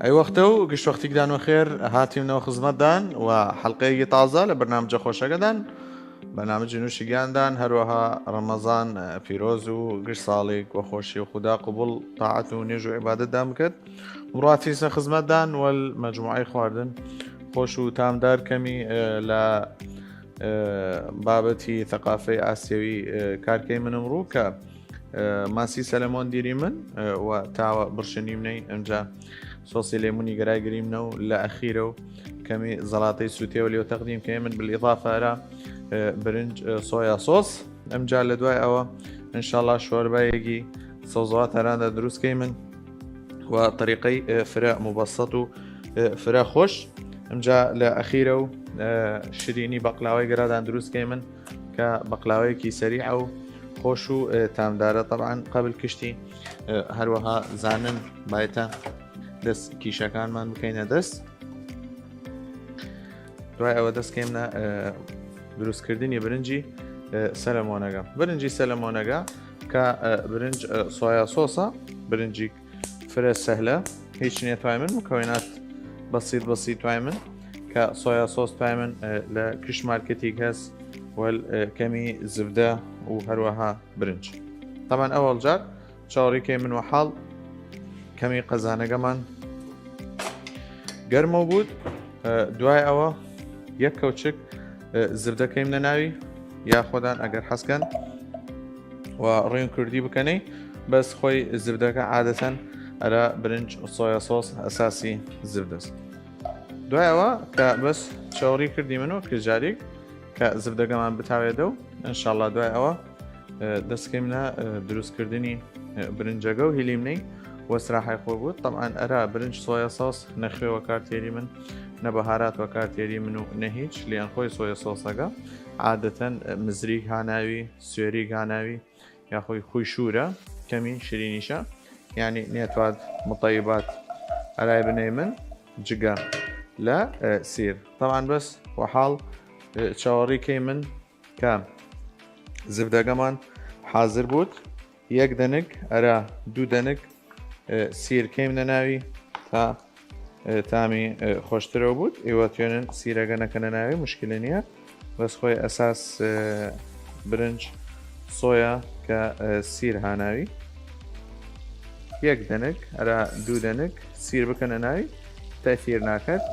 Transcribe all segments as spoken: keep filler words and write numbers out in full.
ئەی وەختە و گشت وەختیگدان وەخێر هاتیمنەوە خزمەتدان و حەڵقەیەگی تازە لە بەرنامجە خۆشەگەدان، بەرنامجی نووشیگیاندان، هەروەها ڕەمەزان پیرۆز و گشت ساڵیگ وە خۆشی و خودا قبوڵ تاعەت و نێژ و عیبادەتدان بکەد. ئمڕواتیسە خزمەتدان وەل مەجموعەی خواردن خۆش و تامدار کەمی، ئێ، لە، ئێ، بابەتی ثەقافەی ئاسیەوی، ئێ، کارکەی منم ڕوو کە ئێ، ماسی سەلەمۆن دیریمن، ئێ، و تاوە بڕشنیمنەی ئمجا سۆسی لێمونی گەرای گریمنە و لە ئەخیرە و کەمی زەڵاتەی سوتێ و لێو تەقدیم کەیمن بالإضافە ئەرا، ئێ، برنج، ئێ، سۆیا سۆس. ئمجا لە دوای ئەوە انشاءالله شۆربایەگی سەوزەوات هەراندا دروست کەیمن و طریقەی، ئێ، فرە مبسط و، ئێ، فرە خوش. ئمجا لە ئەخیرە و، ئێ، شیرینی بەقلاوەی گەرادان دروست کەیمن کە بەقلاوەیەکی سەریعە و خۆش و، ئێ، تامدارە. طبعا قبل کشتی، ئێ، هەروەها زانن بایتە دەست کیشەکانمان بکەینە دەست. دوای ئەوە دەست کەیمنە، ئێ، دروستکردنی برنجی، ئێ، سەلەمۆنەگە. برنجی سەلەمۆنەگە کە، ئێ، برنج، ئێ، سۆیا سۆسە، برنجی فرە سەهلە، هیچ نیە توایمن، مکەوەینات بەسیت بەسیت توایمن کە سۆیا سۆس توایمن، ئێ، لە کشت مارکتیگ هەس وەل، ئێ، کەمی زبدە و هەروەها برنج. طبعا ئەوەڵ جار چاوەڕی کەیمن وە حاڵ کەمی قەزانەگەمان گەرمەو بوود. ئێ، دوای ئەوە یەک کەوچک، ئێ، زبدە کەیمنە ناوی، یا خۆدان ئەگەر حەزکەن و ڕین کوردی بکەنەی، بەس خۆی زبدەگە عادەتەن ئەرا برنج سۆیا سۆس ئەساسی زبدەس. دوای ئەوە کە بەس چاوەڕی کردیمن و کرجاریگ کە زبدەگەمان بتاوێدە و انشاءالله دوای ئەوە، ئێ، دەست کەیمنە، ئێ، دروستکردنی، ئێ، برنجەگە و هیلیمنەی وەسراحەی خۆ بوود. طبعا ئەرا برنج سۆیا سۆس نە خوێ وەکار تێریمن، نە بەهارات وەکار تێریمن و نە هیچ، لیان خۆی سۆیا سۆسەگە عادەتەن، ئێ، مزریگ هاناوی، سوێریگ هاناوی، یا خۆی خوی شوورە، کەمی شیرینیشە، یعنی نێتواد مطیبات ئەرای بنەیمن جگە لە، ئێ، سیر. طبعا بەس وە حاڵ، ئێ، چاوەڕی کەیمن کە زبدەگەمان حازر بوود، یەک دەنک ئەرا دوو دەنک، ئێ، سیر کەیمنە ناوی تا، ئێ، تامی، ئێ، خۆشترەو بوود. ئێوە توێنن سیرەگە نەکەنە ناوی، مشکلە نیە، بەس خۆی ئەساس، ئێ، برنج سۆیا کە، ئێ، سیر هاناوی. یەک دەنک ئەرا دوو دەنک سیر بکەنە ناوی، تەئثیر ناکەت.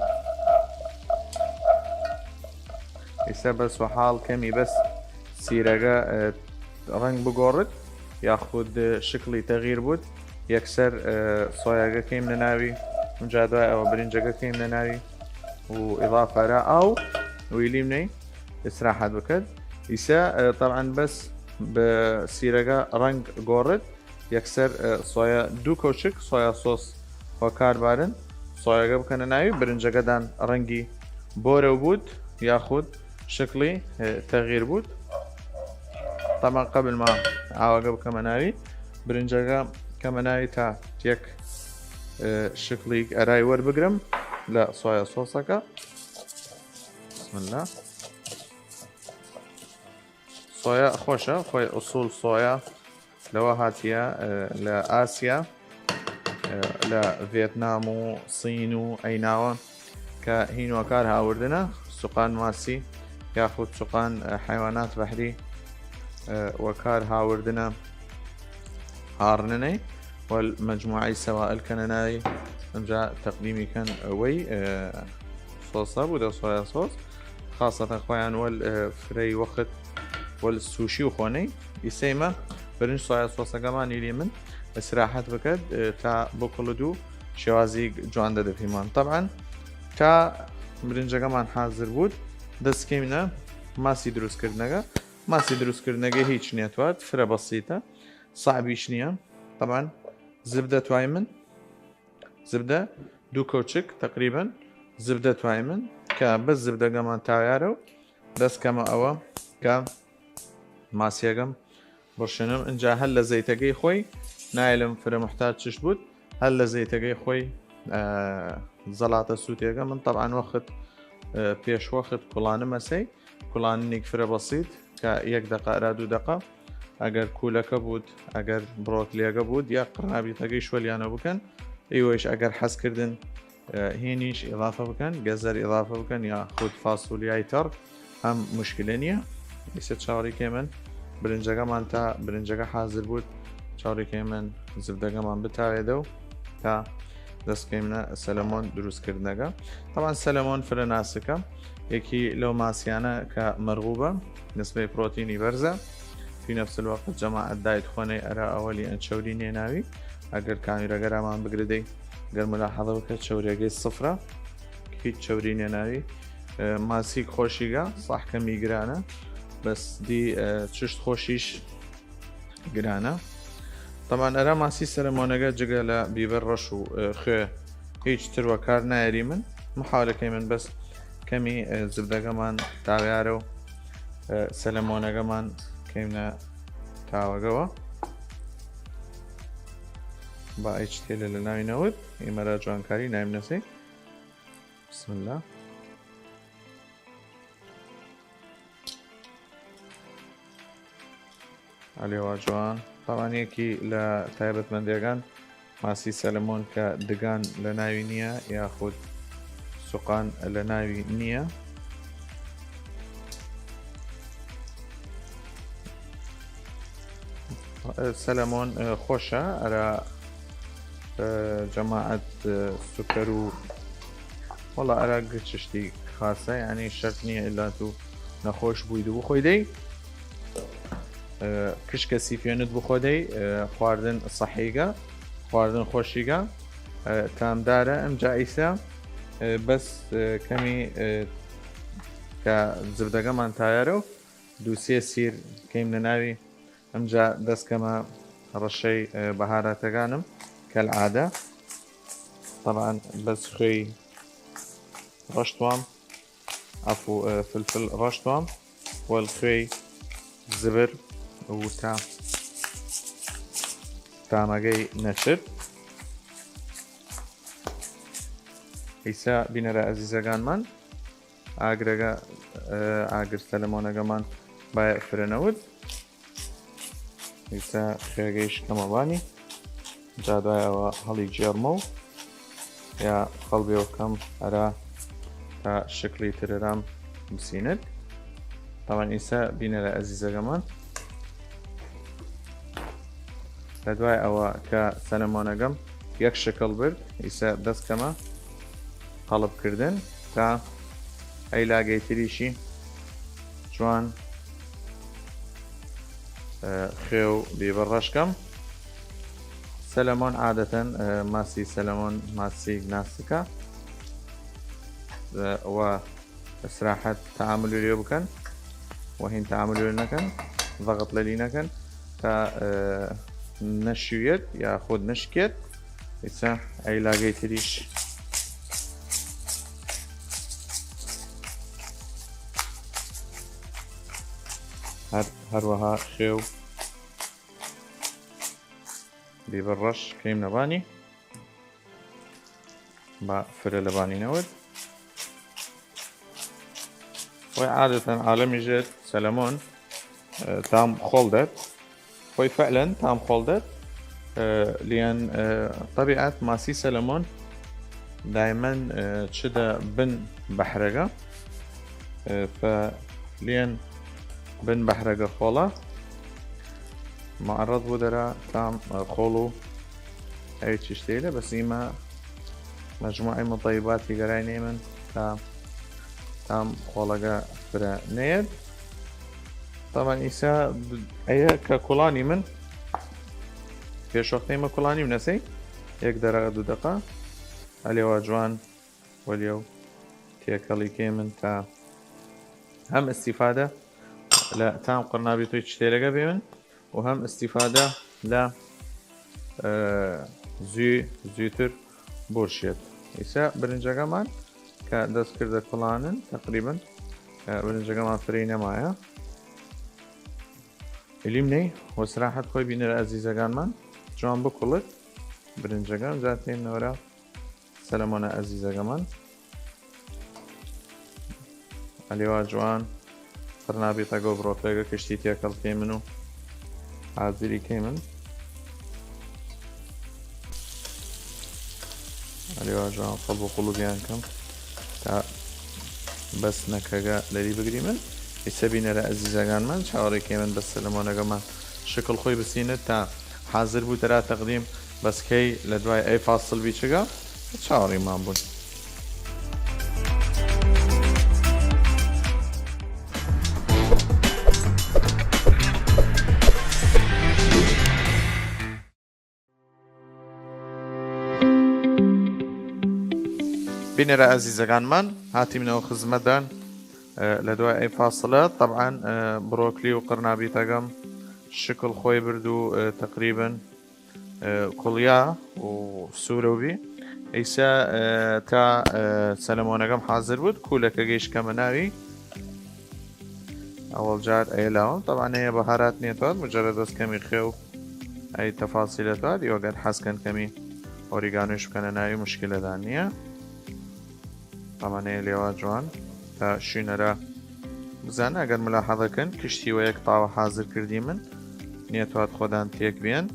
ئیسە بەس وە حاڵ کەمی بەس سیرەگە، ئێ، ڕەنگ بگۆڕت یاخود شکڵی تەغییر بوود، یەکسەر، ئێ، سۆیاگە کەیمنە ناوی، ئمجا دوای ئەوە برنجەگە کەیمنە ناوی و ئیضافە ئەرا ئاو ویلیمنەی ئیسراحەت بکەد. ئیسە، ئێ، طبعا بەس بە سیرەگە ڕەنگ گۆڕت، یەکسەر، ئێ، سۆیا، دوو کەوچک سۆیا سۆس وەکار بارن، سۆیاگە بکەنە ناوی، برنجەگەدان ڕەنگی بۆرەو بوود یاخود شکڵی، ئێ، تەغییر بوود. طبعا قبل ما ئاوەگە بکەمە ناوی، برنجەگە کەمە ناوی تا یەک، ئێ، شکڵیگ ئەرای وەربگرم لە سۆیا سۆسەکە. بسم الله. سۆیا خۆشە، خۆی ئوسوڵ سۆیا لەوە هاتیە، ئێ، لە ئاسیا، ئێ، لە ڤێتنام و سین و ئەیناوە کە هین وەکار هاوردنە، سوقان ماسی یاخود سوقان، ئێ، حیوانات بەحری، ئێ، وەکار هاوردنە هاڕننەی وەل مەجموعەی سەوائل کەنە ناوی، ئمجا تەقدیمی کەن ئەوەی، ئێ، سۆسە بوودە سۆیا سۆس، خاصەتەن خۆیان وەل، ئێ، فرەی وەخت وەل سوشی و خۆنەی. ئیسەیمە برنج سۆیا سۆسەگەمان ئیلیمن ئیسراحەت بکەد، ئێ، تا بکڵد و شێوازی جوان دەدە پیمان. طبعا تا برنجەگەمان حازر بوود، دەست کەیمنە ماسی دروستکردنەگە. ماسی دروستکردنەگە هیچ نیە، توات فرە بەسیتە، صعبیش نیە. طبعا زبدە توایمن، زبدە دوو کەوچک تەقریبەن زبدە توایمن کە بەس زبدەگەمان تاویارە و دەست کەمە ئەوە کە ماسیەگەم بڕشنم. ئنجا هەر لە زەیتەگەی خۆی نایلم فرە محتاج چشت بوود، هەر لە زەیتەگەی خۆی، ئە، زەڵاتە سووتێگە. من طبعا وەخت، ئە، پێش وەخت کوڵانم ئەسەی، کوڵاننیگ فرە بەسیت کە یەک دەقە ئەرا دوو دەقە. ئەگەر کوولەکە بوود، ئەگەر بڕۆکلیەگە بوود، یا قڕنابیتەگەی شوەلیانەوە بکەن، ئیوەیش ئەگەر حەز کردن، ئە، هینیش ئضافە بکەن، گەزەر ئضافە بکەن یا خود فاسولیای تەڕ، هەم مشکلە نییە. ئیسە چاوەڕی کەیمن برنجەگەمان، تا برنجەگە حازر بوود، چاوەڕی کەیمن زبدەگەمان بتاوێدەو تا دەست کەیمنە سەلەمۆن دروست کردنەگە. طبعا سەلەمۆن فرە ناسکە، یەکی لەو ماسیانە کە مەرغوبە، نسبەی پرۆتینی بەرزە. فی نفس الوقت جەماعەت دایت خوەنەی ئەرا ئەوەلی ئەن چەوری نێناوی، ئەگەر کامیرەگەرامان بگردەی، گەر ملاحظە بکە چەوریەگەی سفرە، هیچ چەوری نێناوی. ئە، ماسیک خۆشیگە، ساح کەمی گرانە، بەس دی، ئە، چشت خۆشیش گرانە. طبعا ئەرا ماسی سەلەمۆنەگە جگە لە بیبەر ڕەش و، ئە، خوێ هیچ تر وەکار نایەریمن. محاولە کەیمن بەس کەمی، ئە، زبدەگەمان تاویارە و، ئە، سەلەمۆنەگەمان کەیمنە تاوەگەوە. با ئەی چتێلە لە ناوی نەوت، ئیمەرا جوانکاری نایم نەسی. بسم الله. ئەلێوا جوان. طبعا یەکی لە تایبەتمەندیەگان ماسی سەلەمۆن کە دگان لە ناوی نییە یاخود سوقان لە ناوی نییە. سەلەمۆن، ئە، خۆشە ئەرا، ئە، جەماعەت، ئە، سوکەر و وەڵا ئەرا گچشتی خاسە، یعنی شەرت نییە ئللا تو نەخۆش بووید و بخۆیدەی. ئە، کشکە سیفێنت بخۆدەی، ئە، خواردن سەحیگە، خواردن خۆشیگە، ئە، تامدارە ئەم جائیسە، ئە، بەس، ئە، کەمی، ئە، کە زبدەگەمان تایارە و دوو سێ سیر کەیم لە ناوی. ئەمجا دەست کەمە ڕەشەی، ئە، بەهاراتەگانم کەلعادە. طبعا بەس خوێی ڕەشتوام، عفو، ئە، فلفل ڕەشتوام وەل خوێی زبر و تا تامەگەی نەچرد. ئیسا بینەرە ئەزیزەگانمان، ئاگرەگە، ئە، ئاگر سەلەمۆنەگەمان بایە فرە نەود. ئیسا خوێگەیش کەمە بانی. جا دوای ئەوە هەڵی جێڕمە و یا خەڵبێ وەکەم ئەرا تا شکلی ترەرام بسینت. طبعا ئیسا بینەرە ئەزیزەگەمان، لە دوای ئەوە کە سەلەمۆنەگەم یەک شکڵ برد، ئیسە دەست کەمە قەڵب کردن تا ئەی لاگەی تریشی جوان، ئە، خوێ و بیبەر ڕەشکەم. سەلەمۆن عادەتەن، ئە، ماسی سەلەمۆن ماسیگ ناسکە، ئە، و ئیسراحەت تەعاملی لێ بکەن و هین تەعاملی لێ نەکەن، ضغط لەلی نەکەن تا، ئە، نەشویەت یا خود نەشکێت. ئیسە ئەی لاگەی تریش هەر، هەروەها خوێ و بیبەر ڕەش کەیم نەبانی. با فرە لەبانی نەود. وەی عادەتەن عالەمی ژێت سەلەمۆن، ئە، تام خۆڵ دەت. وەی فعلا تام خۆڵ دەت. ئە، لیەن، ئە، طبیعەت ماسی سەلەمۆن دایمەن، ئە، چدە بن بەحرەگە. ئە، فە لیەن بن بەحرەگە خۆڵە معرض بوو دەرا تام، ئە، خۆڵ و ئەی چشتەیلە. بەس ئیمە مجموعەی مطیباتی گەرای نێمن تا تام خۆڵەگە فرە نێد. طبعا ئیسا ب-، ئەیە کە کوڵانی من پێش وەختەی مە کوڵانی منەسەی یەک دەرەقە دوو دەقە ئەلێوا جوان وەلیەو تێکەڵی کەیمن تا هەم ئیستیفادە لە تام قڕنابی توی چتێلەگە بێمن و هەم ئیستیفادە لە، ئە، زوی، زویتر بورشێت. ئیسا برنجەگەمان کە دەست کردە کوڵانن تقریبا، ئە، برنجەگەمان فرەی نەمایە. ئیلیم نەی و سراحەت خۆی بینەرە ئەزیزەگانمان جوان بکوڵت برنجەگان جاتێن نەوەرە. سەلەمۆنە ئەزیزەگەمان. ئەلیوا جوان قڕنابیتەگە و بڕۆپێگە کشتی تێکەڵ کەیمن و حازری کەیمن. ئەرێ وا جوان قەڵب و قوڵبیان کەم تا بەس نەکەگە لەری بگریمن. ئیسە بینەرە ئەزیزەگانمان چاوەڕێ کەیمن بەس سەلەمۆنەگەمان شکڵ خۆی بسینت تا حازر بوو تەرا تەقدیم بەس کەی لە دوای ئەی فاسڵ بیچگە چاوەڕیمان بوون. بینەرە ئەزیزەگانمان هاتیمنەوە خزمەتدان. ئە، لە دوای ئەی فاسڵە طبعا، ئە، بڕۆکلی و قڕنابیتەگەم شکڵ خۆی برد و، ئە، تەقریبن، ئە، کوڵیا و سوورە بی. ئیسا، ئە، تا، ئە، سەلەمۆنەگەم حازر بوود کولەکەگەیش کەمە ناوی. ئەوەڵ جار ئەیە لاوم طبعا ئەیە بەهارات نیە تواد مجرد بەس کەمی خێو ئەی تەفاسیلە تواد یۆگەر حەز کەن کەمی ئۆریگانوش بکەنە ناوی مشکلەدان نیە. طبعا ئەیە لێوا جوان تا شوینەرە بزانە ئەگەر ملاحەزە کەن کشتی وە یەک تاوە حازر کردی من نیە تواد خۆدان تێک بێن.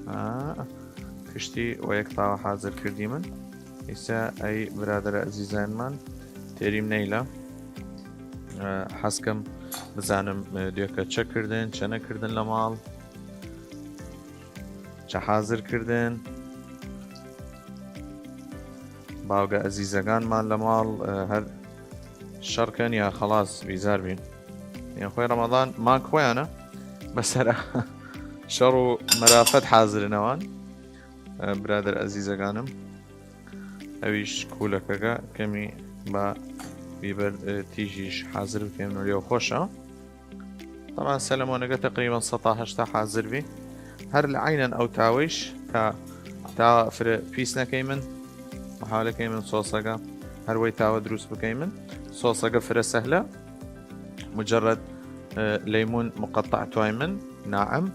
ئا، کشتی وە یەک تاوە حازر کردی من ئیسا ئەی برادرە ئەزیزانمان تێریم نەیلە. ئە، حەزکەم بزانم، ئە، دێکە چە کردن، چە نەکردن لە ماڵ، چە حازر کردن. باوگە ئەزیزەگانمان لە ماڵ، ئە، هەر شەڕکەن یا خەڵاس بیزار بین. یان خۆی ڕەمەضان مانگ خۆیانە بەسەر شەڕ و مەرافەت حازرنەوان. ئە، برادر ئەزیزەگانم. ئەویش کولەکەگە کەمی با بیبەر، ئە، تیژیش حازر بکەین و لێو خۆشە. طبعا سەلەمۆنەگە تقریبا سەد و هەشتا حازر بی. هەر لە عینەن ئەو تاوەیش تا، تا فرە پیس نەکەیمن محاولەکەیمن سۆسەگە هەروەی تاوە دروست بکەیمن. سۆسەگە فرە سەهلە. مجرد، ئە، لەیمون مقطع توایمن ناعم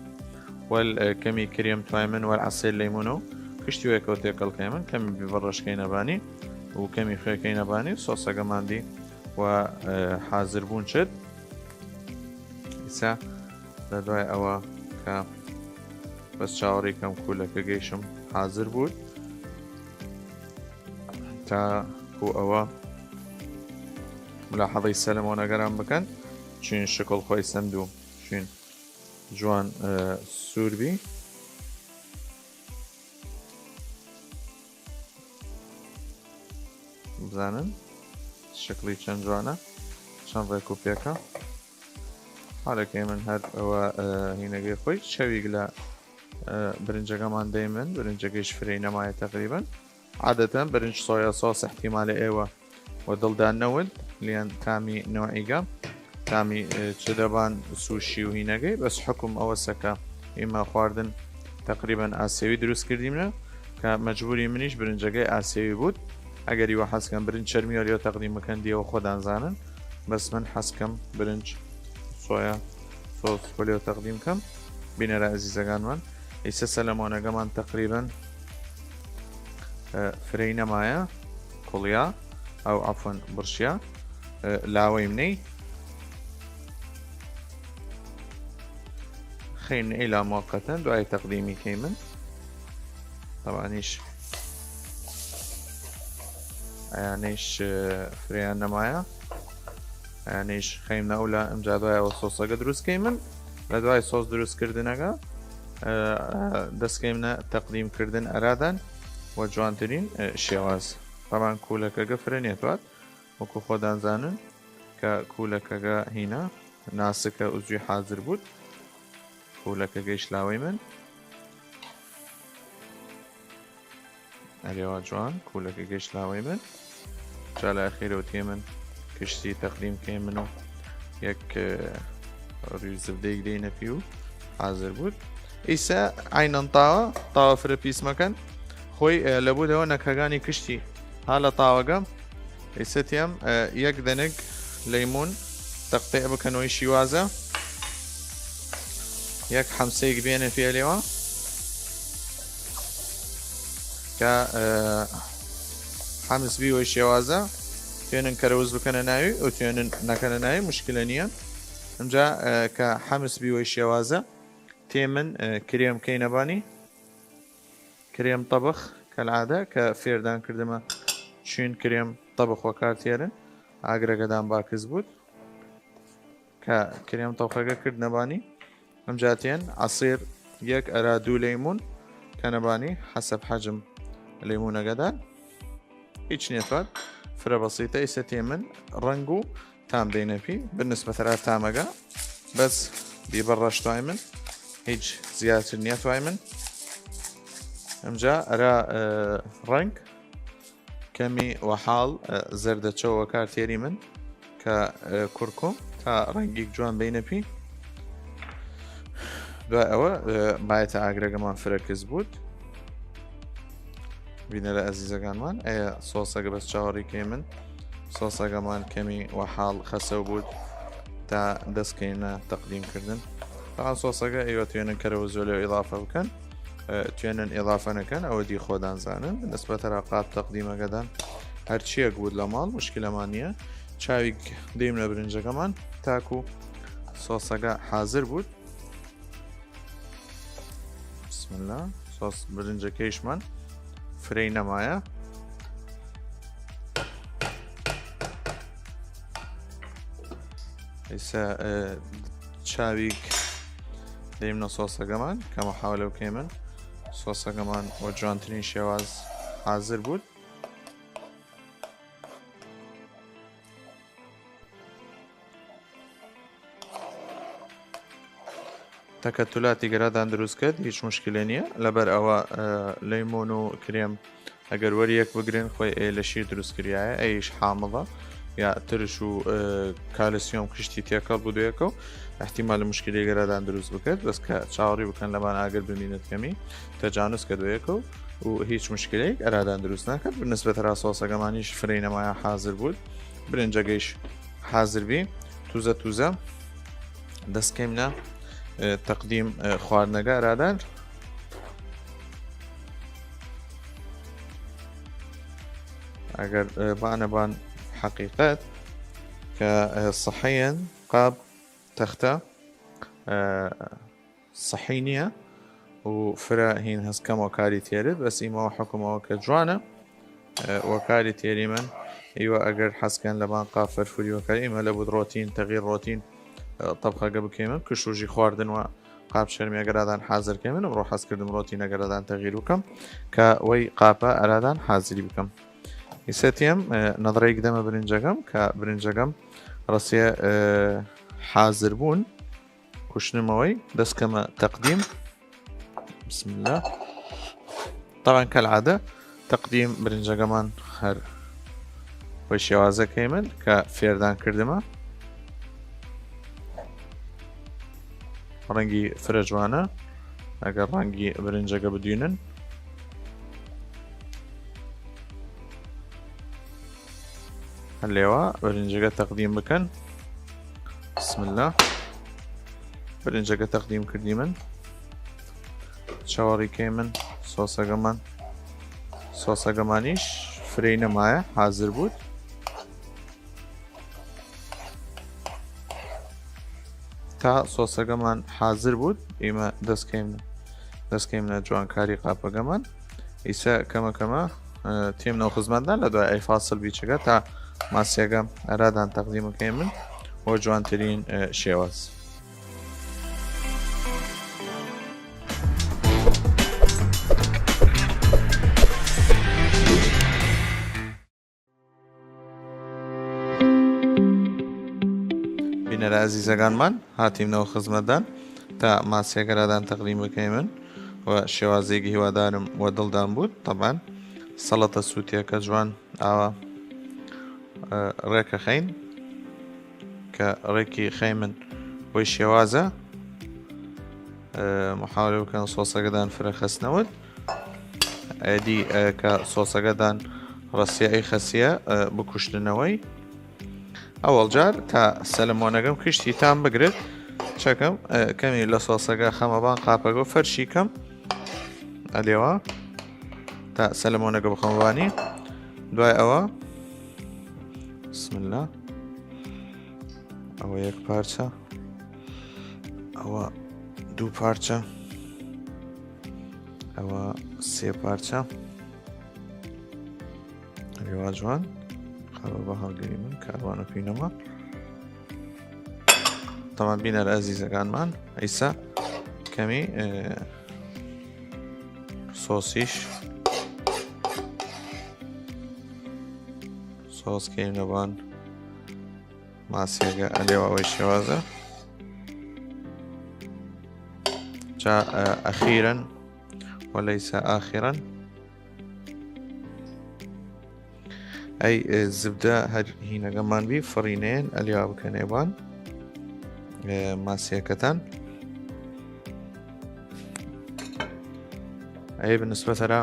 وەل، ئە، کەمی کرێم توایمن وەل عەسێل لەیمونە و کشتی وەیەکەوە تێکەڵ کەیمن کەمی بیبەڕەشکەی نەبانی و کەمی خوێکەی نەبانی سۆسەگەماندی و، ئە، حازر بوون چێت. ئیسا لە دوای ئەوە کە بەس چاوەڕی کەم کولەکەگەیشم حازر بوود تا کو ئەوە ملاحەزەی سەلەمۆنەگەران بکەن چین شکڵ خۆی سەند و چین جوان، ئە، سوور بی. بزانن شکڵی چەند جوانە چەند ڕێک و پێکە. حالەکەی من هەر ئەوە، ئە، هینەگەی خۆی چەویگ لە، ئە، برنجەکەمان دەیمن برنجەکەیش فرەی نەمایە تقریبا. عادەتەن برنج سۆیا سۆس احتیمالە ئێوە و دڵدان نەود لیان تامی نەوعیگە تامی، ئە، چ دەبان سوشی و هینەگەی بەس حکم ئەوە سەکە ئیمە خواردن تقریبا ئاسیەوی دروست کردیمنە کە مەجبوری منیش برنجەگەی ئاسیەوی بوود. ئەگەری وە حەزکەن برنج چەرمی وەلیەوە تەقدیم بکەن دیەوە خۆدان زانن. بەس من حەزکەم برنج سۆیا سۆس وەلیەوە تەقدیم کەم. بینەرە ئەزیزەگانمان ئیسە سەلەمۆنەگەمان تقریبا، ئە، فرەی نەمایە کوڵیا ئەو عەفوەن بڕشیا، ئە، لاوەی منەی خەیمنە ئیلا موقتەن دوای تەقدیمی کەیمن. طبعا ئیش ئەیانەیش، ئە، فرەیان نەمایە ئەیانەیش خەیمنە ئەولا ئەمجا دوای ئەوە سۆسەگە دروست کەیمن. لە دوای سۆس دروست کردنەگە، ئە، ئە، دەست کەیمنە تەقدیم کردن ئەرادان وە جوانترین، ئە، شێواز. طبعا کولەکەگە فرە نیەتواد وەکو خۆدان زانن کە کولەکەگە هینە ناسکە ئوزوی حازر بوود. کولەکەگەیش لاوەی من ئەرێوا جوان کولەکەگەیش لاوەی من. جا لە ئەخیرەوە تێ من کشتی تەقدیم کەی من و یەک، ئە، ڕیز زبدەیەک دەی نەپی و حازر بوود. ئیسە عینەن تاوە تاوە فرە پیسمەکەن خۆی، ئە، لە بوودەوە نەکەگانی کشتی ها لە تاوەگە. ئیسە تێم، ئە، یەک دەنگ لەیمون تەقتێ بکەنەوەی شیوازە یەک حەمسەیەک بێنە پێلێوە کە، ئە، حەمس بی وەی شێوازە توێنن کەرەوز بکەنە ناوی و توێنن نەکەنە ناوی مشکلە نییە. ئەمجا، ئە، کە حەمس بی وەی شێوازە تێ من، ئە، کرێم کەی نەبانی کرێم تەبخ کەلعادە کە فێردان کردمە چوین کرێم تەبخ وەکار تیەرن. ئاگرەگەدان باکز بوود کە کرێم تەوخەگە کردنە بانی. ئەمجا تێن عەسیر یەک ئەرا دوو لەیمون کەنە بانی حەسەب حەجم لەیمونەگەدان. هیچ نیەتوان، فرە بەسیتە. ئیسە تێ من ڕەنگ و تام دەینەپی بنسبەت ئەرا تامەگە. بەس بیبە ڕەش توای من، هیچ زیاتر نیەتوای من. ئەمجا ئەرا، ئە، ڕەنگ کەمی وەحاڵ، ئە، زەردەچەو وەکار تێری من کە، ئە، کورکوم تا ڕەنگیگ جوان بەینەپی. دوای ئەوە، ئە، بایەتە ئاگرەگەمان فرەکز بوود. بینەرە ئەزیزەگانمان، ئەیە سۆسەگە بەس چاوەڕی کەیمن. سۆسەگەمان کەمی وەحاڵ خەسەو بوود تا دەس کەینە تەقدیم کردن. تەبعەن سۆسەگە ئیوە توێنن کەرەوە زۆلێ ئیڵافە بکەن، ئە، توێنن ئیڵافە نەکەن، ئەوە دی خۆدان زانن. بنسبەت ئەرا قاپ تەقدیمەگەدان هەرچیەک بوود لە ماڵ مشکلەمان نیە. چاویگ دەیمنە برنجەگەمان تاکو سۆسەگە حازر بوود. بسم اللە. سۆس برنجەکەیشمان فرەی نەمایە. ئیسە، ئە، چاویگ دەیمنە سۆسەگەمان کە محاولە بکەیمن سۆسەگەمان وە جوانترین شێواز حازر بوود. تەکەتولاتی گەرادان دروست کرد، هیچ مشکلە نیە. لەبەر ئەوە، ئە، لەیمون و کرێم ئەگەر وەریەک بگرن، خوەی ئەی لە شیر دروست کریایە، ئەیش حامڵە یا ترش و، ئە، کالسیۆم کشتی تێکەڵ بوو دوێکە و احتیمال مشکلەی گەرادان دروست بکەت. بەس کە چاوەڕی بکەن لەبان ئاگر بمینێت کەمی تەجانوز کە دوێکە و، و هیچ مشکلەیەک ئەرادان دروست ناکەت. بنسبەت ئەرا سۆسەگەمانیش فرەی نەمایە حازر بوود، برنجەگەیش حازر بی. توزە توزە دەس کەیمنە، ئە، تەقدیم، ئە، خواردنەگە ئەرادان. ئەگەر، ئە، بانە بان حەقیقەت کە، ئە، سەحەیەن قاب تەختە، ئە، سەحی نیە و فرە هین هەس کەم وەکاری تێرد، بەس ئیمە وە حکومەوە کە جوانە، ئە، وەکاری تێریمن. ئیوە ئەگەر حەسکەن لەبان قاپ فەرفوری وەکاری ئیمە لە بود ڕۆتین، تەغیر ڕۆتین، ئە، تەبخەگە بکەیمن. کشوژی خواردن وە قاپ چەرمیەگەرادان حازر کەیمن. ئمڕۆ حەز کردم ڕۆتینەگەرادان تەغیر بکەم کە وەی قاپە ئەرادان حازری بکەم. ئیسە تێم، ئە، نەدڕەیگ دەمە برنجەگەم کە برنجەگەم ڕەسیە، ئە، حازر بوون. کوشنمەوەی دەس کەمە تەقدیم. بسم اللە. طبعا کەلعادە تەقدیم برنجەگەمان هەر وەی شێوازە کەیمن کە فێردان کردمە. ڕەنگی فرە جوانە. ئەگەر ڕەنگی برنجەگە بدوینن، هەلێوا برنجەگە تەقدیم بکەن. بسم اللە. برنجەگە تەقدیم کردیمن. چاوەڕی کەیمن سۆسەگەمان. سۆسەگەمانیش فرەی نەمایە، حازر بوود. تا سۆسەگەمان حازر بوود، ئیمە دەس کەیمنە، دەس کەیمنە جوانکاری قاپەگەمان. ئیسە کەمە کەمە، ئە، تێمنەو خزمەتدان لە دوای ئەی فاسل بیچگە تا ماسیەگە ئەرادان تەقدیم کەیمن وە جوانترین، ئە، شێواز. بینەرە ئەزیزەگانمان، هاتیمنەوە خزمەتدان تا ماسیەگەرادان تەقدیم بکەیمن و شێوازێگی هیوادارم وە دڵدان بوود. طبعا سەڵەتە سووتیەکە جوان ئاوا، ئە، ڕێکە خەین کە ڕێکی خەیمن وەی شێوازە. ئە، محاولە بکەن سۆسەگەدان فرە خەسنەوەد. ئەدی، ئە، کە سۆسەگەدان ڕەسیە ئەی خەسیە، ئە، بکوشتنەوەی. ئەوەڵ جار تا سەلمۆنەگەم کشتی تام بگرێت، چەکەم، ئە، کەمی لە سۆسەگە خەمەبان قاپەگە و فەرشی کەم. ئەلێوا تا سەلمۆنەگە بخەمەبانی. دوای ئەوە، بسم اللە. ئەوە یەک پارچە، ئەوە دوو پارچە، ئەوە سێ پارچە. هیوا جوان. قابە بە هەڵگری من کاروانە پینەما. تەمان بینەر ئەزیزەکانمان، ئیسا کەمی، ئێ، سۆسیش، سۆس کەیم لەبان ماسیەگە ئەلێوا وەی شێوازە. جا، ئە، ئەخیرەن، وەلەیسە ئاخیرەن. ئەی، ئێ، زبدە هەر هینەگەمان بی، فڕینێن، ئەلیا بکەنێ بان، ئێ، ماسیەکەتان. ئەی بنسبەتەرا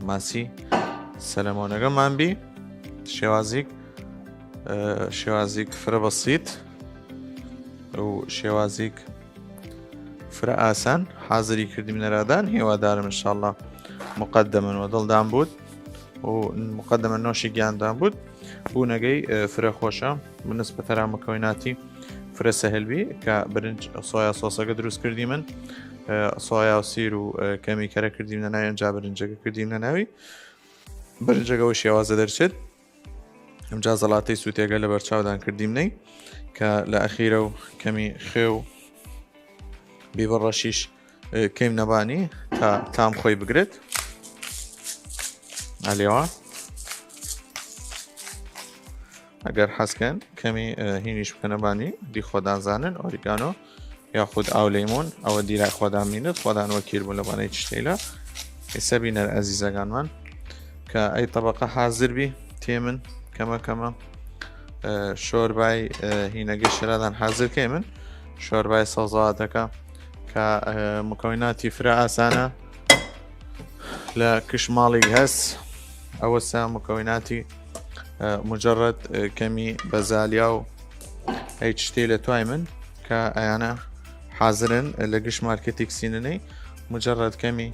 ماسی سەلەمۆنەگەمان بی، شێوازیک، ئێ، شێوازیک فرە بەسیت و شێوازیک فرە ئاسان حازری کردیم نەرادان. هیوادارم انشاءالله مقدمن و دڵدان بود و مقدمن نۆشی گیاندان بود. بوونەگەی، ئێ، فرە خۆشە، بنسبەتەرا مکەویناتی فرە سەهل بی کە برنج سۆیا سۆسەگە دروست کردی من، ئێ، سۆیا و سیر و، ئێ، کەمی کەرە کردیم نەناوی، ئەنجا برنجەگە کردیم نەناوی. برنجەگە وە شێوازە دەرچێت. ئەمجا زەڵاتەی سووتێگە لە بەرچاودان کردیمنەی کە لە ئەخیرە و کەمی خێو بیبڕەشیش، ئێ، کەیم نەبانی تا تام خۆی بگرێت. ئەلێوا ئەگەر حەزکەن کەمی، ئێ، هینیش بکەنە بانی، دی خۆدان زانن، ئۆریگانۆ یاخود ئاو لەیمۆن، ئەوە دیرای خۆدان مینت، خۆدان وەکیل بوون لە بانەی چشتەیلە. ئیسە بینەر ئەزیزەگانمان کە ئەی تەبەقە حازر بی، تێمن کەمە کەمە، ئێ، شۆربای، ئێ، هینەگەی شرادان حازر کەی من، شۆربای سەوزەواتەکە کە، ئێ، مکەویناتی فرە ئاسانە لە کش ماڵیگ هەس. ئەوەسە مکەویناتی، ئێ، مجرد، ئێ، کەمی بەزالیا و ئەی چشتەی لە توای من کە ئەیانە حازرن لە گشت مارکێتیک سیننەی، مجرد کەمی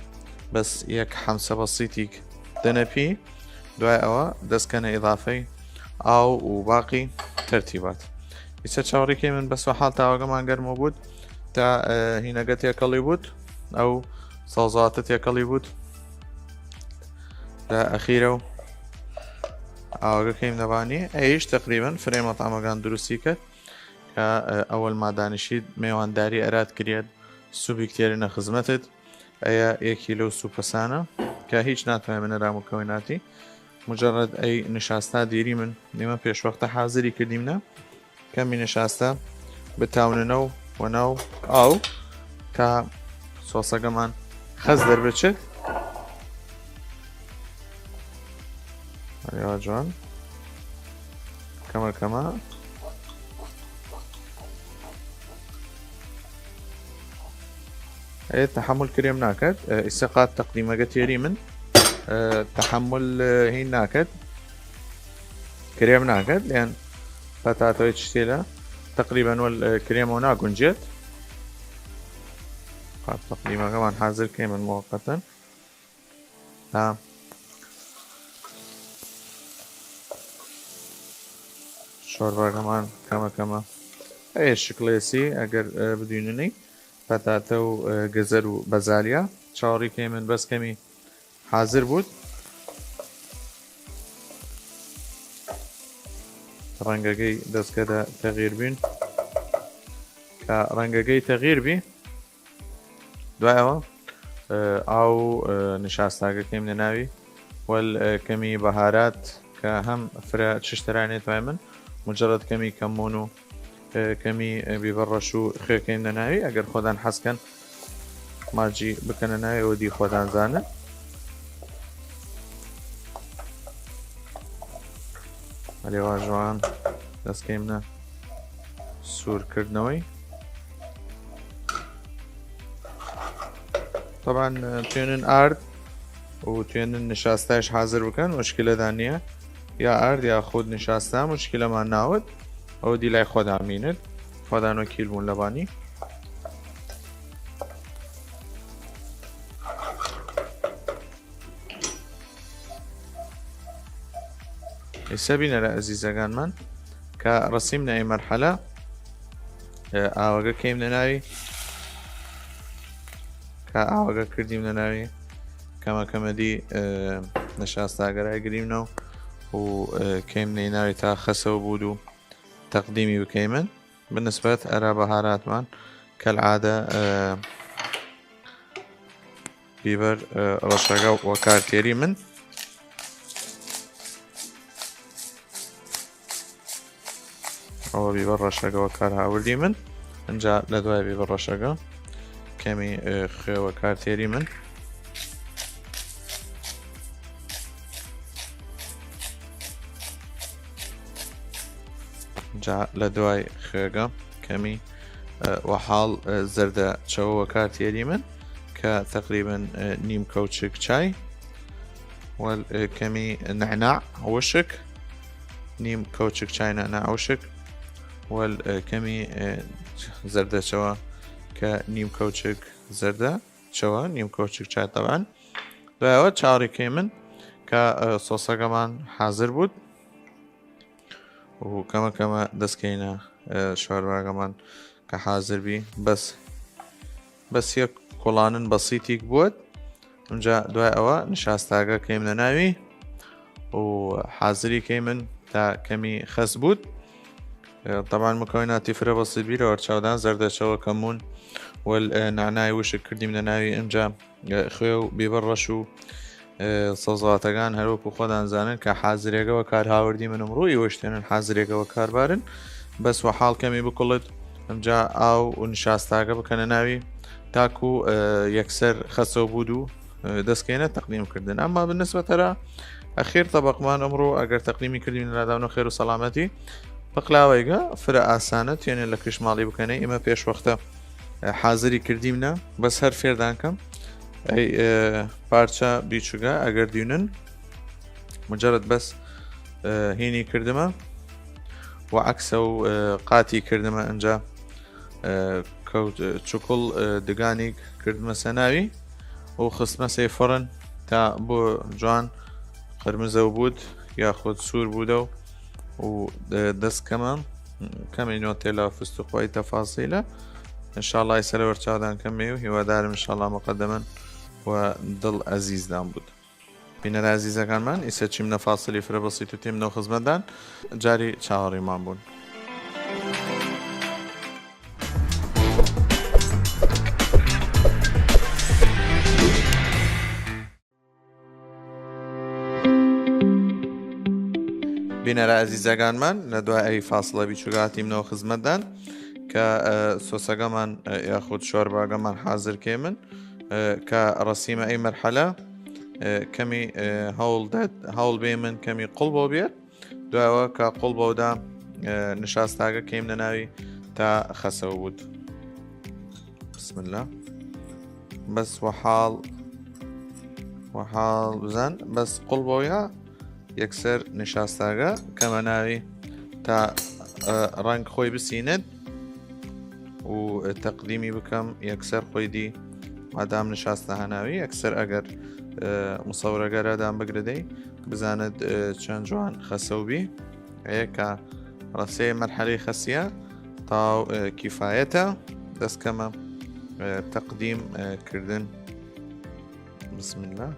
بەس یەک حەمسە بەسیتیک دەنەپی. دوای ئەوە دەستکەنە ئیضافەی ئاو و باقی تەرتیبات. ئیسە چاوەڕیکەی من بەس وە حاڵ تاوەگەمان گەرمۆ بود تا، ئێ، هینەگە تێکەڵی بود، ئەو سەوزاتە تێکەڵی بود لە ئەخیرە و ئاوەگە کەیم نەبانی. ئەیش تەقریبەن فرەی مەتعەمەگان دروستی کەت کە، ئێ، ئەوەل ما دانیشید مێوانداری ئەراد کریەت، سوبیک تێرینە خزمەتت. ئەیە یەکی لەو سوپەسانە کە هیچ ناتوانێ منەرا مکەویناتی. مجرد ئەی نشاستا دیری من، نیمە پێشوەختە حازری کردیمنە. کەمی نشاستە بتاوننەو وەناو ئاو تا سۆسەگەمان خەز دەربچێت. ئەرێوا جوان. کەمە کەمە. ئێ تەحەمول کرێم ناکەت. ئێ، ئیسە قات تەقدیمەگە تێری من، ئێ، تەحەمول، ئێ، هین ناکەت. کرێم ناکەت، یان پەتاتەوەی چشتێلە تەقریبەن وەل، ئێ، کرێمەوە ناگونجێت. قات تەقدیمەگەمان حازر کەی من موقتەن. تا شۆرباگەمان کەمە کەمە ئەیە شکلێسی، ئەگەر، ئێ، بدویننەی پەتاتە و، ئێ، گەزەر و بەزالیا. چاوەڕی کەی من بەس کەمی حازر بود. ڕەنگەگەی دەستگەدە تەغییر بین. کە ڕەنگەگەی تەغییر بی، دوای ئەوە، ئێ، ئاو، ئێ، نشاستاگە کەیم نەناوی، وەل، ئێ، کەمی بەهارات کە هەم فرە چشتەرانێ توای من، مجرد کەمی کەمون و، ئێ، کەمی، ئێ، بیبەڕەش و خوێ کەیم نەناوی. ئەگەر خۆدان حەز کەن ماجی بکەنە ناوی، ئەوە دی خۆدان زانن. ئەلێ وا جوان دەست کەیمنە سوور کردنەوەی. طبعا توێنن ئارد و توێنن نشاستایش حازر بکەن، مشکلەدا نییە، یا ئارد یا خود نشاستا مشکلەمان ناوت، ئەوە دی لای خۆدا مینت، خۆدان وەکیل بوون لەبانی. ئێسە بینەرە ئەزیزەگانمان کە ڕەسیمنە ئەی مەرحەلە، ئێ، ئاوەگە کەیمنە ناوی، کە ئاوەگە کردیمنە ناوی کەمە کەمە دی، ئێ، نشاستاگە رایگریمنە و، و، ئە، کەیمنەی ناوی تا خەسەو بود و تەقدیمی بکەیمن. بنسبەت ئەرا بەهاراتمان کەلعادە، ئە، بیبەر، ئە، ڕەشەگە وەکار تێریمن. ئەوە بیبەر ڕەشەگە وەکار هاوردیمن. ئنجا لە دوای بیبەر ڕەشەگە کەمی، ئە، خوێ وەکار تێریمن. جا لە دوای خوێگە کەمی، ئە، وەحاڵ، ئە، زەردە چەوە وەکار تێریمن کە تەقریبەن، ئە، نیم کەوچک چای. وەل، ئە، کەمی نەعناع وشک، نیم کەوچک چای نەعناع وشک. وەل، ئە، کەمی، ئە، زەردە چەوە کە نیم کەوچک زەردە چەوە، نیم کەوچک چای طبعاً. دوایەوە چاوەڕی کەیمن کە، ئە، سۆسەگەمان حازر بود. و کەمە کەمە دەسکەینە، ئە، شۆرباگەمان کە حازر بی. بەس، بەس یەک کوڵانن بەسیتیک بود. ئمجا دوای ئەوە نشاستاگە کەیمنە ناوی و حازری کەیمن تا کەمی خەس بود. ئە، طبعاً مکەویناتی فرە بەسیت بی لە وەرچاودان زەردەچەوە کەمون وەل، ئە، نەعنای وشک کردیمنە ناوی ئمجا خوێ و بیبەر ڕەش و، ئە، سەوزەواتەگان هەروەکو خۆدان زانن کە حازرێگە وەکار هاوردیمن ئمڕوو ئیوەشتێنن حازرێگە وەکار بارن. بەس وەحاڵ کەمی بکوڵت ئمجا ئاو و نشاستاگە بکەنە ناوی تاکو، ئە، یەکسەر خەسەو بود و، ئە، دەسکەینە تەقدیم کردن. ئەمما بنسبەت ئەرا ئەخیر تەبەقمان ئمڕوو ئەگەر تەقدیمی کردین لە داونە خێر و سەلامەتی پقلاوەیگە فرە ئاسانە تیەنێ لە کشماڵی بکەنێ. ئیمە پێش وەختە حازری کردیمنە، بەس هەر فێردان کەم. ئەی، ئێ، پارچە بیچوگە ئەگەر دیونن، مجرد بەس، ئێ، هینی کردمە و عەکسە و، ئێ، قاتی کردمە ئنجا، ئێ، کەوت، ئێ، چوکڵ، ئێ، دگانیگ کردمە سەناوی و خستمە سەی فڕن تا بۆ جوان قرمزەو بود یاخود سوور بودەو و، ئێ، دەس کەمە کەمی نۆتێلا و فستق و ئەی تەفاسیلە. انشاءاللە ئیسە لە وەرچاودان کەمێ و هیوادارم انشاءاللە مقدمەن و دڵ ئەزیزدان بود. بینەر ئازیزەکانمان، ئیسە چیمنە فاسلی فرە بەسیت و تیمنەو خزمەتدان، جاری چاوەڕیمان بون. بینەرە ئازیزەگانمان، لە دوای ئەی فاسڵە بیچوگە هاتیمنەوە خزمەتدان کە، ئە، سۆسەگەمان، ئە، یاخود شۆرباگەمان حازر کەیمن، ئە، کە ڕەسیمە ئەی مەرحەلە، ئە، کەمی، ئە، هەوڵ دەت، هەوڵ بێمن کەمی قوڵ بۆ بێت. دوایەوە کە قوڵ بەودا، ئە، نشاستاگە کەیمنە ناوی تا خەسەو بود. بسم اللە. بەس وەحاڵ، وەحاڵ بزان، بەس قوڵ بەویا یەکسەر نشاستاگە کەمە ناوی تا، ئە، ڕەنگ خۆی بسینێت و تەقدیمی بکەم یەکسەر خۆی دی. مادام نشاستە هەناوی یەکسەر ئەگەر، ئە، مسەورەگەرە دان بگرە دەی بزانت، ئە، چەن جوان خەسەو بی. ئەیە کە ڕەسێ مەرحەلەی خەسیە تاو، ئە، کیفایەتە دەس کەمە، ئە، تەقدیم، ئە، کردن. بسم اللە.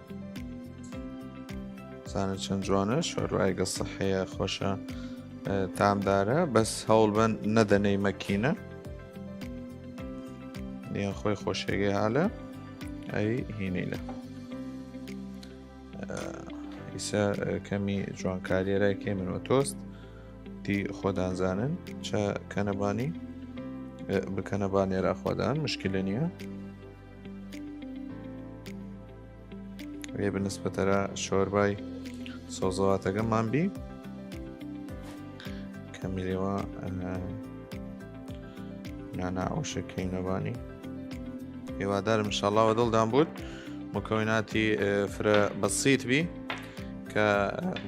زانە چەن جوانە، شۆربایگە سەحەیە، خۆشە، ئە، تامدارە، بەس هەوڵ بەن نەدەنەی مەکینە. نیە خۆی خۆشێگەی هالە، ئەی هینەیلە. ئە، ئیسە، ئە، کەمی جوانکاریەرای کەیمن وە تۆست، دی خۆدان زانن چە کەنە بانی، ئە، بکەنە بانێرا خۆدان، مشکلە نیە. ئێ بنسبەتەرا شۆربای سۆزەواتەگەمان بی. کەمی لێوە، ئە، نانا ئەوشە کەی نەبانی. هیوادارم انشاءاللە وە دڵدان بود. مکەویناتی، ئە، فرە بەسیت بی کە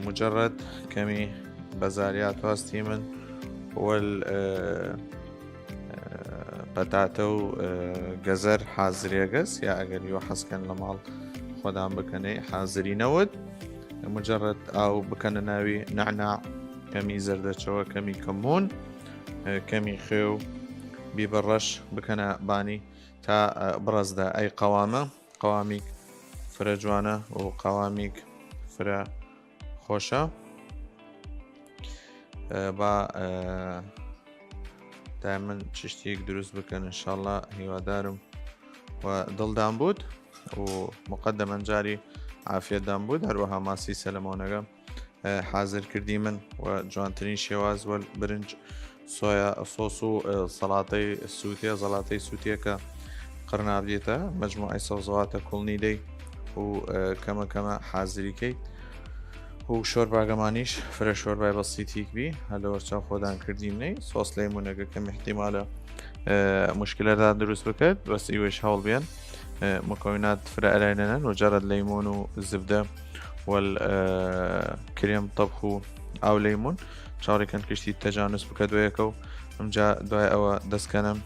مجرد کەمی بەزاریات واستیمن وەل، ئە، ئە، پەتاتە و، ئە، گەزەر حازرێگەس، یا ئەگەر یۆ حەز کەن لە ماڵ خۆدان بکەنەی حازری نەود. مجرد ئاو بکەنە ناوی نەعنا، کەمی زەردەچەوە، کەمی کەمون، ئە، کەمی خوێ و بیبە ڕەش بکەنە بانی تا، ئە، بڕەزدە ئەی قەوامە. قەوامیگ فرە جوانە و قەوامیگ فرە خۆشە. ئە، با، ئە، دایمن چشتیگ دروست بکەن، انشاءالله، هیوادارم و دڵدان بود و مقدمەن جاری عافیەتدان بود. هەروەها ماسی سەلەمۆنەگە، ئە، حازر کردیمن و جوانترین شێواز وەل برنج سۆیا سۆس و، ئە، سەڵاتەی سووتێ، زەڵاتەی سووتێ کە قڕنابدێتە مەجموعەی سەوزەواتە کوڵنی دەی و، ئە، کەمە کەمە حازری کەیت. و شۆرباگەمانیش فرە شۆربای بەسیتیک بی، هەر لە وەرچاو خۆدان کردیم نەی. سۆس لەیمونەگە کەم احتیمالە، ئە، مشکلەتان دروست بکەت، بەس ئیوەش هەوڵ بێن، ئە، مکونات فرە ئەراینەنەن، مجرد لەیمون و زبدە وەل، ئە، کرێم طبخ و ئاو لەیمون. چاوەڕێکەن کشتی تەجانوس بکەت وەیەکەو. ئەمجا دوای ئەوە دەستکەنم،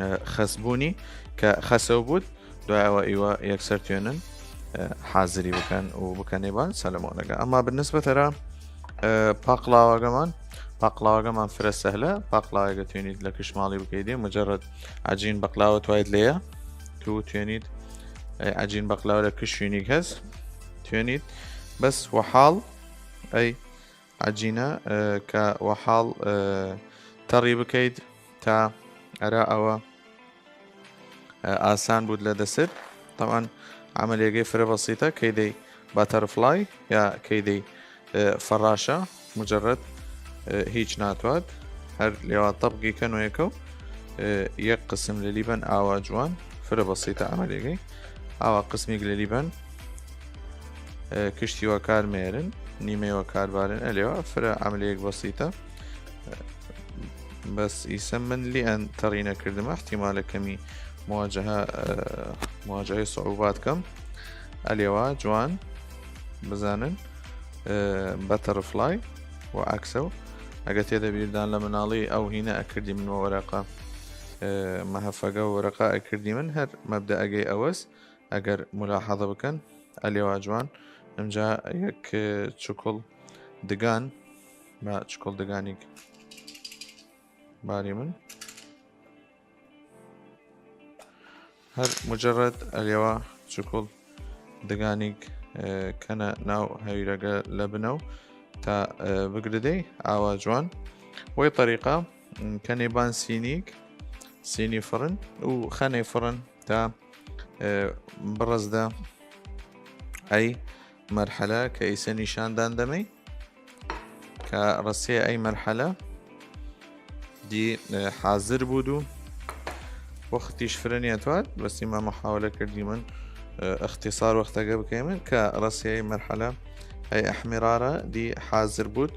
ئە، خەسبوونی کە خەسەو بود، دوای ئەوە ئیوە یەکسەر توێنن، ئە، حازری بکەن و بکەنێ بان سەلەمۆنەگە. ئەما بالنسبە تەرا، ئە، پاقڵاوەگەمان، پاقڵاوەگەمان فرە سەهلە. پاقڵاوەگە توێنیت لە کشماڵی بکەیت، مجرد عجین بەقلاوە توایت لێیە، تو توێنیت، ئە، عجین بەقلاوە لە کشوینیک هەس، توێنیت بەس وەحاڵ ئەی عجینە، ئە، کە وەحاڵ، ئە، تەڕی بکەیت تا ئەرا ئەوە، ئە، ئاسان بود لە دەسر. طبعا عملیەگەی فرە بەسیتە، کەی دەی باتەرفلای یا کەی دەی، ئە، فەڕاشە، مجرد، ئە، هیچ ناتوات. هەر لێوا طبقی کەنوەیەکەو، ئە، یەک قسم لە لیبەن ئاوا جوان، فرە بەسیتە عملیەگەی. ئاوا قسمیگ لە لیبەن، ئە، کشتی وەکار مێرن، نیمەی وەکار بارن، ئەلێوا فرە عملیەک بەسیتە. بەس ئیسە من لی ئەن تەڕی نەکردمە، احتیمالە کەمی مواجهە، ئە، مواجهەی صعوبات کەم. ئەلێوا جوان بزانن، ئە، بەتەرفلای و عەکسەو. ئەگە تێدە بیردان لە مناڵی ئەو هینە ئەکردی من وە وەرەقە، ئە، مەهەفەگە وەرەقە ئەکردی من، هەر مەبدەئەگەی ئەوەس. ئەگەر ملاحظە بکەن، ئەلێوا جوان. ئەمجا یەک، ئە، چکڵ دگان، با چکڵ دگانیگ باری من. هەر مجرد ئەلێوا چکڵ دگانیگ، ئە، کەنە ناو هەویرەگە لە بنەو تا، ئە، بگردەی ئاوا جوان. وەی طریقە، م، کەنەی بان سینیگ، سینی فرن و خەنەی فرن تا، ئە، بڕزدە ئەی مەرحەلە کە ئیسە نیشاندان دەمەی کە ڕەسیە ئەی مەرحەلە دی، ئە، حازر بود و وەختیش فرە نیەتواد، بەس ئیمە محاولە کردیمن، ئە، اختصار وەختەگە بکەیمن کە ڕەسیە ئەی مەرحەلە ئەی احمرارە دی حازر بود.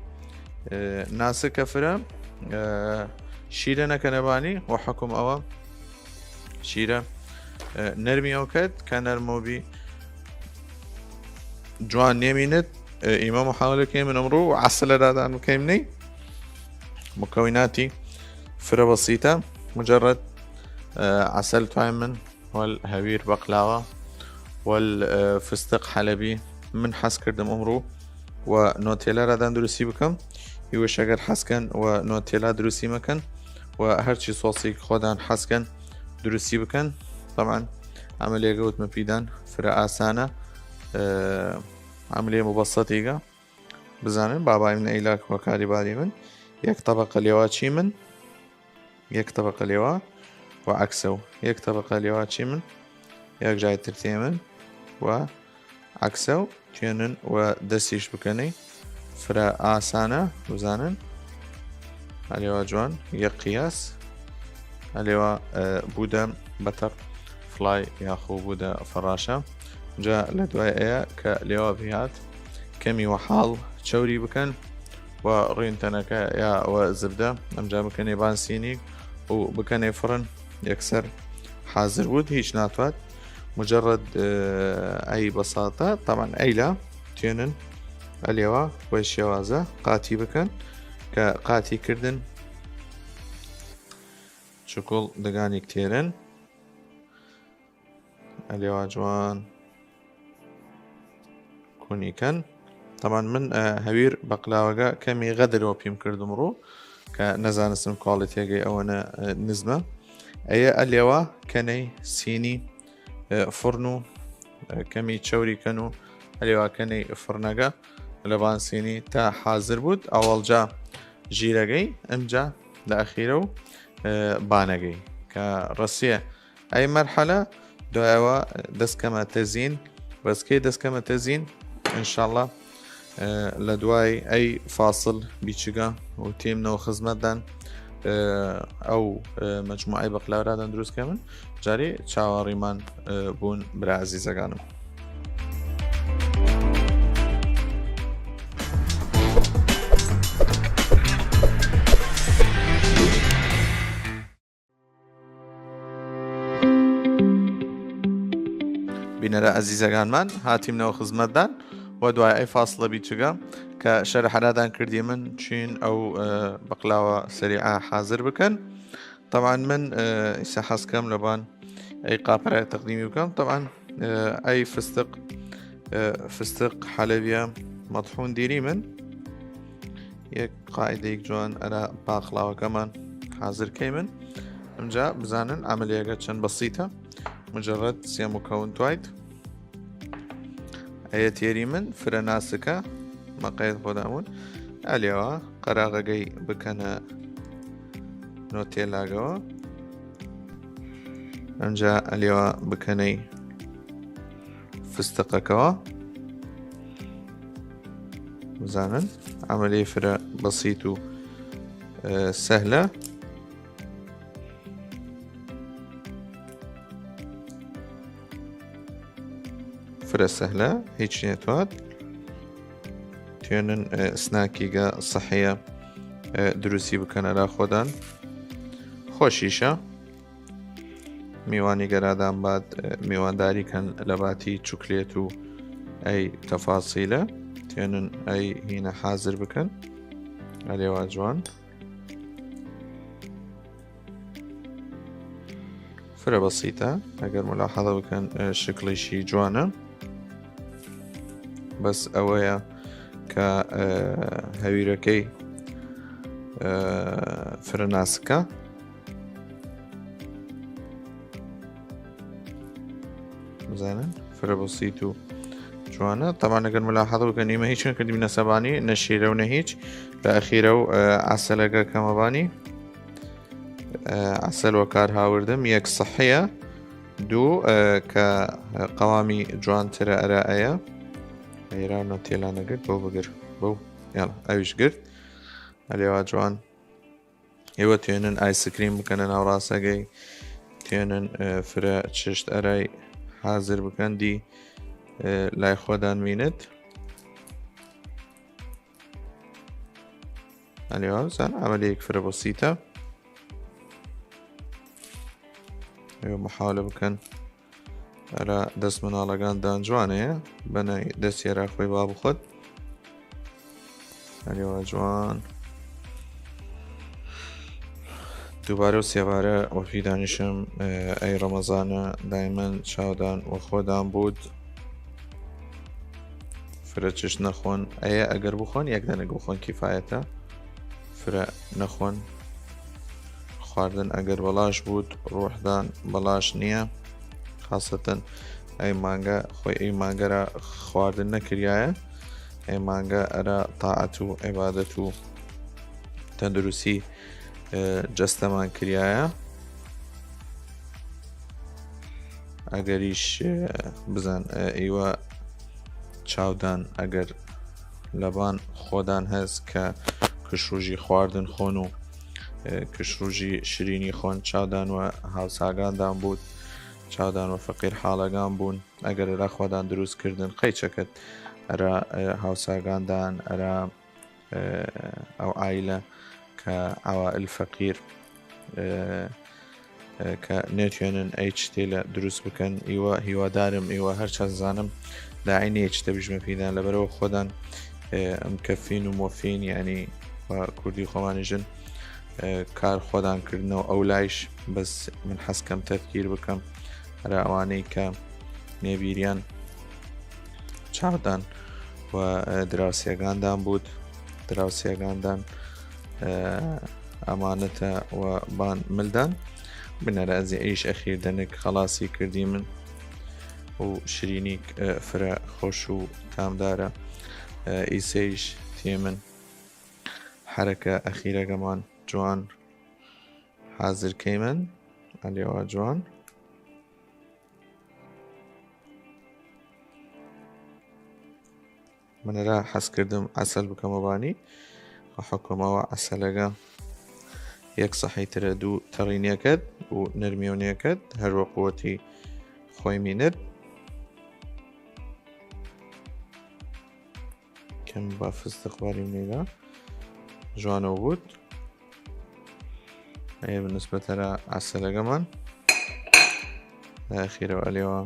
ئە، ناسکە فرە، ئە، شیرە نەکەنە بانی و حکم ئەوە شیرە، ئە، نەرمیەو کەت کە نەرمەو بی جوان نێمینت. ئە، ئیمە محاولە کەیمن ئمڕوو و عەسەلە دادان بکەیم نەی. مکوناتی فرە بەسیتە، مجرد، ئە، عەسەل توای من وەل هەویر بەقلاوە وەل، ئە، فستق حەلەبی. من حەز کردم ئمڕوو و نۆتێلا رادان دروستی بکەم. ئیوەش ئەگەر حەز کەن و نۆتێلا دروستی مەکەن و هەرچی سۆسیگ خۆدان حەز کەن دروستی بکەن. طبعا عملیەگە وتمە پیدان فرە ئاسانە، ئە، عملیە مبسطیگە. بزانن بابای من ئەیلاک وەکاری باری من یەک طبقە لێوا چی من، یەک طبقە لێوا و عەکسەو، یەک طبقە لێوا چی من، یەک جای تر تێمن و عەکسەو توێنن و دەسیش بکەنەی. فرە ئاسانە بزانن. ئەلێوا جوان یەک قیاس. ئەلێوا، ئە، بودە بەتەر فلای یاخو بودە فەڕاشە. جا لە دوای ئەیە کە لێوا بهات کەمی وەحاڵ چەوری بکەن و ڕوین تەنەکە یا وە زبدە ئەمجا بکەنێ بان سینیگ و بکەنێ فرن یەکسەر حازر بود، هیچ ناتوات. مجرد، ئە، ئەی بەساتە، طبعا ئەیلا توێنن ئەلێوا وەی شێوازە قاتی بکەن کە قاتی کردن چکڵ دگانیگ تێرن. ئەلێوا جوان کونی کەن. طبعا من، ئە، هەویر بەقلاوەگە کەمی غەدر وە پیم کردم ڕوو کە نەزانستم کواڵیتیەگەی ئەوەنە، ئە، نزمە. ئەیە ئەلێوا کەنەی سینی، ئە، فرن و، ئە، کەمی چەوری کەن و ئەلێوا کەنەی فڕنەگە لەبان سینی تا حازر بوود. ئەوەڵجا ژیرەگەی، ئمجا لە ئەخیرەو، ئێ، بانەگەی کە رەسیە ئەی مەرحەلە، دویاوە دەسکەمە تەزین. بەس کەی دەسکەمە تەزین؟ ئینشاڵڵا، ئێ، لە دوای ئەی فاصل بیچگە و تیمنەوە خزمەتدان، ئێ، ئەو، ئێ، مەجموعەی بەقلاورادان دروست کەمن. جاری چاوەڕیمان، ئێ، بوون برا عزیزەگانم. بینەرە عزیزەگانمان، هاتیمنەوە خزمەتدان و دوای ئەی فاصلە بیچگە کە شەرحەرادان کردیمن چین ئەو، ئێ، بەقلاوە سەریعە حازر بکەن. طبعاً من، ئێ، ئیسە حەز کەم لەبان ئەی قاپەرای تەقدیمی بکەم. طبعاً، ئێ، ئەی فستق، ئێ، فستق حەلەبیە مەطحون دیریمن. یەک قاعدەیەک جوان ئەرا پاقلاوەکەمان حازر کەیمن. ئمجا بزانن عەمەلیەگە چەن بەسیتە. مجەڕەد سێ مکەون توایت. ئەیە تێریمن فرە ناسکە مەقەید خۆدامون. ئەلێوا قەراغەگەی بکەنە نۆتێلاگەوە. ئەمجا ئەلێوا بکەنەی فستقەکەوە. بزانن عەمەلی فرە بەسیت و، ئێ، سەهلە. فرە سەهلە، هیچ نێتواد. توێنن، ئێ، سناکیگە سەحیە، ئێ، دروستی بکەن ئەرا خۆدان. خۆشیشە. میوانی گەرادان باد، ئێ، میوانداری کەن لە باتی چوکلێت و ئەی تەفاسیلە. توێنن ئەی هینە حازر بکەن. ئەلێوا جوان. فرە بەسیتە، ئەگەر ملاحەزە بکەن، ئێ، شکڵیشی جوانە. بەس ئەوەیە کە، ئێ، هەویرەکەی، ئێ، فرە ناسکە. بزانن، فرە بەسیت و جوانە. طبعاً ئەگەر ملاحەزە بکەن، ئیمە هیچ نەکردیمنە سەبانی، نە شیرە و نە هیچ. لە ئەخیرە و، ئێ، عەسەلەگە کەمەبانی. ئێ، عەسەل وەکار هاوردم، یەک سەحیە، دوو، ئێ، کە قەوامی جوانترە ئەرا ئەیە. ئەیرا نۆتێلا نەگرت، بەو بگر، بەو، یاڵا، ئەویش گرت. ئەلێوا جوان. ئێوە توێنن ئایسکریم بکەنە ناوڕاسەگەی، توێنن، ئێ، فرە چشت ئەرای حازر بکەن، دی، ئێ، لای خۆدان مینت. ئەلێوا بزان عەمەلیەک فرە بەسیتە. ئێوە محاولە بکەن ئەرا دەس مناڵەگان دان جوانەیە، بەنای دەسیەرا خۆی با بخۆت. ئەلێوا جوان. دووبارە و سێبارە وەپی دانیشم، ئێ، ئەی ڕەمەزانە دایمەن چاودان وە خۆدان بود. فرە چشت نەخۆن، ئەیە ئەگەر بخۆن، یەک دەنگ بخۆن کیفایەتە. فرە نەخۆن. خواردن ئەگەر بەڵاش بود، ڕوحدان بەڵاش نییە. خاسەتەن ئەی مانگە، خۆی ئەی مانگەرا خواردن نەکریایە. ئەی مانگە ئەرا تاعەت و عیبادەت و تەندروسی، ئێ، جەستەمان کریایە. ئەگەریش، ئێ، بزان، ئێ، ئیوە چاودان ئەگەر لەبان خۆدان هەس کە کشروژی خواردن خۆن و، ئێ، کشروژی شرینی خۆن، چاودان وە هاوساگاندان بود، چاودان وە فەقیر حاڵەگان بوون. ئەگەر ئەرا خۆدان دروست کردن قەیچەکەت ئەرا، ئێ، هاوساگاندان، ئەرا ئێ، ئەو عایلە کە عەوائل فەقیر، ئێ، ئێ، کە نێتوێنن ئەی چتێلە دروست بکەن. ئیوە هیوادارم، ئیوە هەرچەن زانم داعی نیە چتە بژمە پیدان لەبەرەوە خۆدان، ئێ، ئەم کەفین و مۆفین، یعنی، وە کوردی خۆمانی ژن، ئێ، کار خۆدان کردنەوە ئەو لایش. بەس من حەز کەم تەذکیر بکەم ئەرا ئەوانەی کە نێبیریان چاودان و، ئێ، دراوسێگاندان بود، دراوسێگاندان، ئێ، ئەمانەتە و بان ملدان. بنەرە ئەزی ئەیش ئەخیر دەنک خەڵاسی کردیمن. و شرینیگ فرە خوەش و تامدارە. ئیسەیش تیمن حەرەکە ئەخیرەگەمان جوان حازر کەیمن. ئەلیوا جوان. من ئەرا حەز کردم عەسەل بکەمە بانی، وە حکم ئەوە عەسەلەگە یەک سەحی ترە، دوو تەڕینیەکەت و نەرمیەونیەکەت هەر وە قوەتی خوەی مینت. کەم با فستق واریم نیدا جوانەو بوود. ئەیە بنسبەت ئەرا عەسەلەگەمان. لە ئەخیرەوە ئەلیوا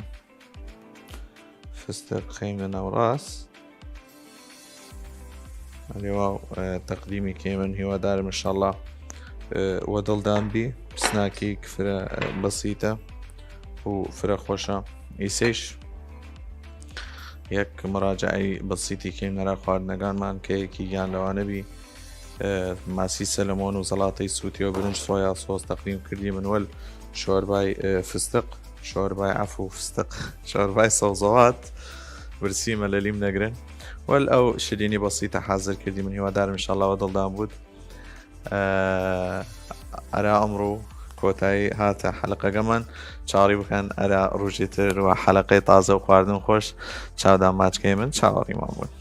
فستق خەیمنە ناوڕاس. ئەلیوا تەقدیمی کەیمن، هیوادارم انشاءاللە وە دڵدان بی. سناکی فرە بەسیتە و فرە خوەشە. ئیسەیش یەک مراجعەی بەسیتی کەیم نەرا خواردنەگانمان کە یەکی گیان لەوانە بی ماسی سەلەمۆن و زەڵاتەی سووتی و برنج سۆیا سۆس تەقدیم کردی من وەل شۆربای فستق، شۆربای عەفو فستق، شۆربای سەوزەوات. برسیمە لەلیم نەگرن. وەل ئەو شیرینی بەسیتە حازر کردی من، هیوادارم انشاءاللە وە دڵدان بوود. ئەرا ئەمڕوو کۆتایی هاتە حەلقەگەمان. چاڕی بکەن ئەرا ڕوژی تر و حەلقەی تازە و خواردن خوەش. چاودان ماچکەی من چاوەڕیمان بوون.